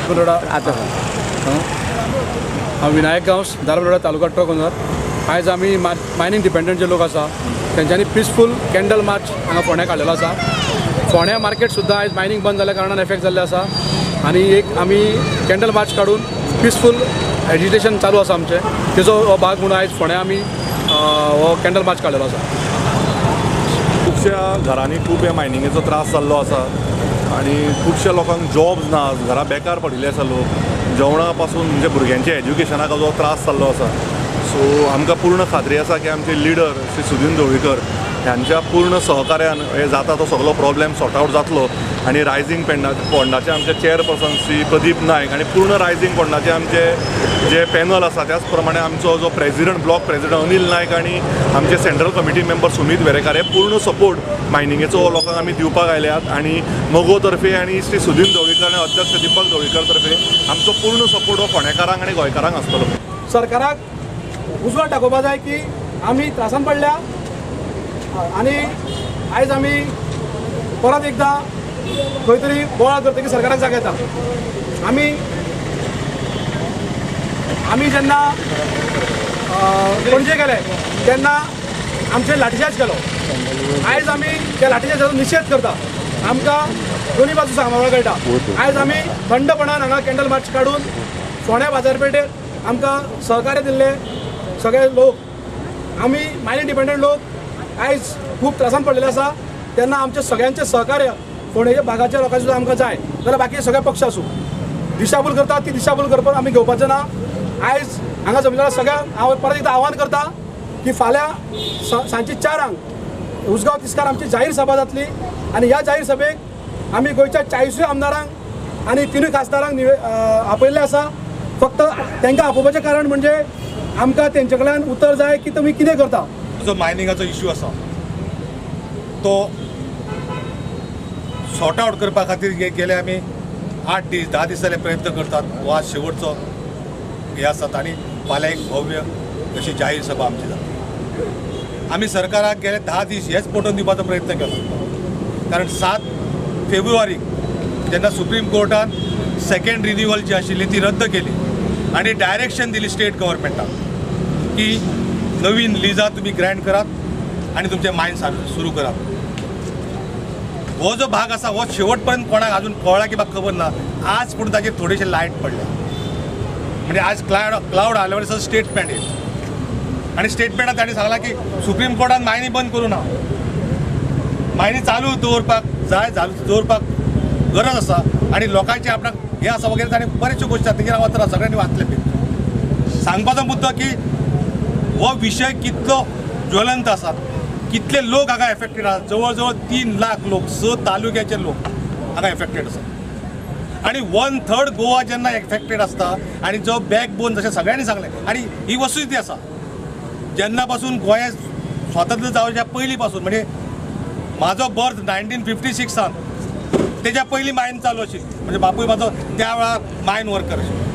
धारबांदोडा. हांव Vinayak Gawas, Dharbandora taluka truck owner. आयज आमी मायनींग डिपेंडंट जे लोक आसा तेंच्यांनी पिसफूल कॅन्डल मार्च हांगा फोंड्या काडलेलो आसा. फोंड्या मार्केट सुद्दां आयज मायनींग बंद जाल्या कारणान एफेक्ट जाल्लें आसा आनी एक आमी कॅन्डल मार्च काडून पिसफूल एजिटेशन चालू आसा आमचें, तेजो हो भाग म्हणून आयज फोंड्या आमी हो कॅन्डल मार्च काडलेलो आसा. खुबश्या घरांनी खूब ह्या मायनिंगेचो त्रास जाल्लो आसा आनी खुबश्या लोकांक जॉब्स ना, घरा बेकार पडिल्ले आसा लोक, जेवणा पासून म्हणजे भुरग्यांच्या एज्युकेशनाक जो त्रास जाल्लो आसा. सो आमकां पूर्ण खात्री आसा की आमचे लिडर श्री सुदीन ढवळीकर ह्यांच्या पूर्ण सहकार्यान हे जाता तो सगळो प्रॉब्लेम सॉर्ट आवट जातलो आनी रायझींग पोंडाचे आमचे चेअरपर्सन श्री प्रदीप नायक आनी पूर्ण रायझींग पोंडाचे आमचे जे पॅनल आसा त्याच प्रमाणे आमचो जो president, block president Anil Naik आनी आमचे central committee member Sumit Verekar हे पूर्ण सपोर्ट मायनिंगेचो लोकांक आमी दिवपाक आयल्यात आनी मगो तर्फे आनी श्री सुदीन ढवळीकर आनी अध्यक्ष दीपक ढवळीकर तर्फे आमचो पूर्ण सपोर्ट हो फोंडेकारांक आनी गोंयकारांक आसतलो. सरकाराक उजवाड दाखोवपा जाय की आमी त्रासान पडल्या आनी आयज आमी परत एकदां खंय तरी बोवाळ करता की सरकाराक जाग येता. आमी आमी जेन्ना पणजे गेले तेन्ना आमचे लाठीचार्ज केलो. आयज आमी त्या लाठीचार्जाचो निशेध करता. आमकां दोनी बाजू सांबाळपाक कळटा. आयज आमी थंडपणान हांगा कॅन्डल मार्च काडून फोंड्या बाजारपेठेर आमकां सहकार्य दिल्ले सगळे लोक, आमी मायनिंग डिपेंडंट लोक आयज खूब त्रासान पडलेले आसा. तेन्ना आमचे सगळ्यांचे सहकार्य फोंडेच्या भागाच्या लोकांचे सुद्दां आमकां जाय, जाल्यार बाकी सगळे पक्ष आसूं दिशाभूल करतात ती दिशाभूल करपाक आमी घेवपाचें ना. आयज हांगा जमलेल्या सगळ्यांक हांव परत एकदां आव्हान करता की फाल्यां सांजचे 4 उसगांव तिस्कार आमची जाहीर सभा जातली आनी ह्या जाहीर सभेक आमी गोंयच्या 40 आमदारांक आनी 3 खासदारांक आपयल्लें आसा. फक्त तांकां आपोवपाचें कारण म्हणजे आमकां तेंचे कडल्यान उतर जाय की तुमी कितें करता. जो मायनिंगाचो इश्यू आसा तो सॉर्ट आवट करपा खातीर गेले आमी 8 दीस 10 दीस जाले प्रयत्न करतात. हो आज शेवटचो हे आसात आनी फाल्यां एक भव्य अशी जाहीर सभा आमची जाता. आमी सरकाराक गेले 10 दीस हेच पटोवन दिवपाचो प्रयत्न केलो, कारण 7 फेब्रुवारीक जेन्ना सुप्रीम कोर्टान सेकेंड रिन्युअल जी आशिल्ली ती रद्द केली आनी डायरेक्शन दिली स्टेट गव्हर्मेंटाक की नवीन लिजां तुमी ग्रँट करात आनी तुमचे मायन सुरू करात. हो जो भाग आसा हो शेवट पर्यंत कोणाक अजून कळ्ळा की म्हाका खबर ना. आज पूण ताचेर थोडेशे लायट पडल्या, म्हणजे आज क्लावड आल्यावर स्टेटमेंट येत आनी स्टेटमेंटात ताणें सांगलां की सुप्रीम कोर्टान मायनी बंद करूं ना, मायनी चालू दवरपाक जाय, चालू दवरपाक गरज आसा आनी लोकांचे आपणाक हें आसा वगैरे ताणें बरेचश्यो गोश्टी आसा तेजेर हांव वतना सगळ्यांनी वाचलें. बी सांगपाचो मुद्दो की हो विशय कितलो ज्वलंत आसा, कितले लोक हांगा एफेक्टेड आसा, जवळ जवळ 3 लाख लोक, 6 तालुक्याचे लोक हांगा एफेक्टेड आसा आनी 1/3 गोवा जेन्ना एफेक्टेड आसता आनी जो बॅकबोन जशें सगळ्यांनी सांगलें आनी ही वस्तुस्थिती आसा, जेन्ना पासून गोंय स्वतंत्र जावच्या पयलीं पासून, म्हणजे म्हाजो बर्थ 1956 तेज्या पयलीं मायन चालू आशिल्ली, म्हणजे बापूय म्हाजो त्या वेळार मायन वर्कर आशिल्लो.